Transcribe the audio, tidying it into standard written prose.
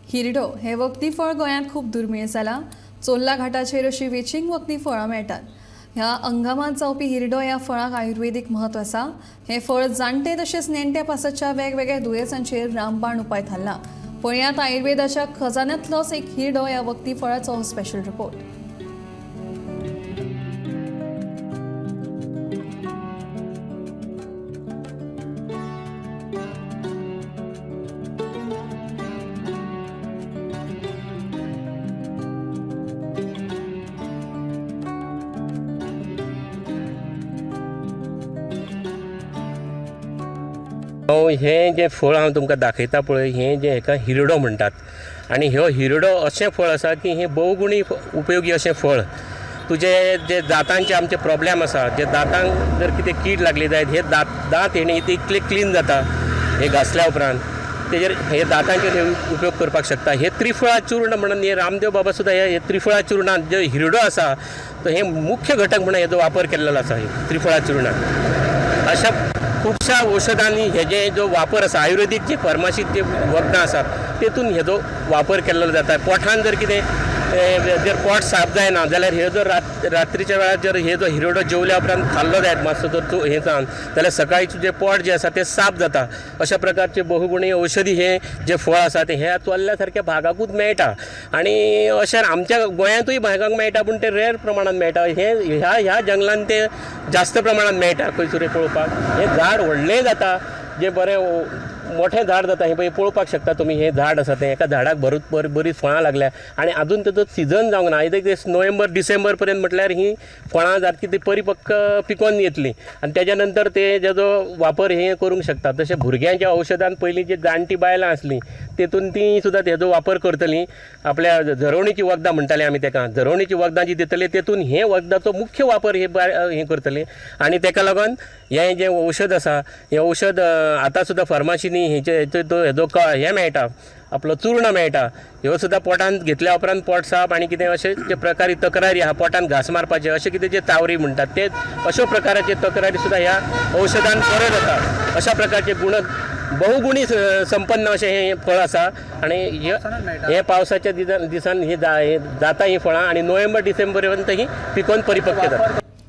हिरडो हे वखदी फळ गोंयांत खूब दुर्मीळ जालां. चोर्ला घाटाचेर अशी वेचींग वखदी फळां मेळटात. ह्या हंगामांत जावपी हिरडो ह्या फळाक आयुर्वेदीक म्हत्व आसा. हें फळ जाणटे तशेंच नेणट्या पासतच्या वेगवेगळ्या दुयेंसांचेर रामबाण उपाय थारला. पळयात आयुर्वेदाच्या खजान्यांतलोच एक हिरडो ह्या वखदी फळाचो स्पेशल रिपोर्ट. हें जें फळ हांव तुमकां दाखयता पळय, हें जें हेका हिरडो म्हणटात. आनी ह्यो हिरडो अशें फळ आसा की हें बहुगुणी उपयोगी अशें फळ. तुजे जे दांतांचे आमचे प्रॉब्लेम आसा, जे दांतांक जर कितें कीड लागली जायत, हे दांत हेणी इतले क्लीन जाता हे घासल्या उपरांत. तेजेर हे दांतांचेर हे उपयोग करपाक शकता. हे त्रिफळा चूर्ण म्हणून हे रामदेव बाबा सुद्दां हे त्रिफळा चुर्णांत जे हिरडो आसा तो हे मुख्य घटक म्हणून हेजो वापर केल्लो आसा हे त्रिफळा चुर्णांत. अशा खुबश्या औषधांनी हेजे जो वापर आसा, आयुर्वेदीक जे फार्मासीत जे वखदां आसात तेतून हेजो वापर केल्लो जाता. पोठान जर कितें जर पोट साफ जायना जाल्यार हे जर रात्रीच्या वेळार जर हे जो हिरडो जेवल्या उपरांत खाल्लो जायत मातसो जर तूं हें जावन जाल्यार सकाळी तुजें पोट जें आसा तें साफ जाता. अशा प्रकारचे बहुगुणी औषधी हें जें फळ आसा तें ह्या चोर्ला सारक्या भागाकूच मेळटा. आनी अशें आमच्या गोंयांतूय भागांक मेळटा, पूण तें रेर प्रमाणान मेळटा. हें ह्या ह्या जंगलान तें जास्त प्रमाणान मेळटा. खंयसरूय पळोवपाक हें झाड व्हडलें जाता, जें बरें मोठें झाड जाता. हें पळय पळोवपाक शकता तुमी, हें झाड आसा तें एका झाडाक बरीं फळां लागल्या आनी आजून तेजो सिजन जावंक ना. एक नोव्हेंबर डिसेंबर पर्यंत म्हटल्यार हीं फळां जातकी ती परिपक्व पिकोवन येतलीं आनी तेज्या नंतर ते जेजो वापर हे करूंक शकता. तशें भुरग्यांच्या औशधान पयलीं जी जाणटी बायलां आसलीं तेतून ती सुद्दां तेजो वापर करतलीं. आपल्या झरोवणीचीं वखदां म्हणटालीं आमी तेका, झरोवणीचीं वखदां जीं दितलीं तेतून हे वखदाचो मुख्य वापर हे करतलीं. आनी तेका लागून हें जें औशध आसा हें औशध आतां सुद्दां फार्मासीनी हेजे हेजो हें मेळटा, आपलो चूर्ण मेळटा. ह्यो सुद्दां पोटांत घेतल्या उपरांत पोट साफ आनी कितें अशें जे प्रकारी तक्रारी आहा, पोटांत घांस मारपाचे अशें कितें जे तावरी म्हणटात ते अश्यो प्रकाराचे तक्रारी सुद्दां ह्या औशधान बऱ्यो जाता. अशा प्रकारचे गुण बहुगुणी संपन्न अशें हें फळ आसा. आनी हे पावसाच्या दिसान ही जाता ही फळां आनी नोव्हेंबर डिसेंबर पर्यंत ही पिकोवन परिपक्व जाता.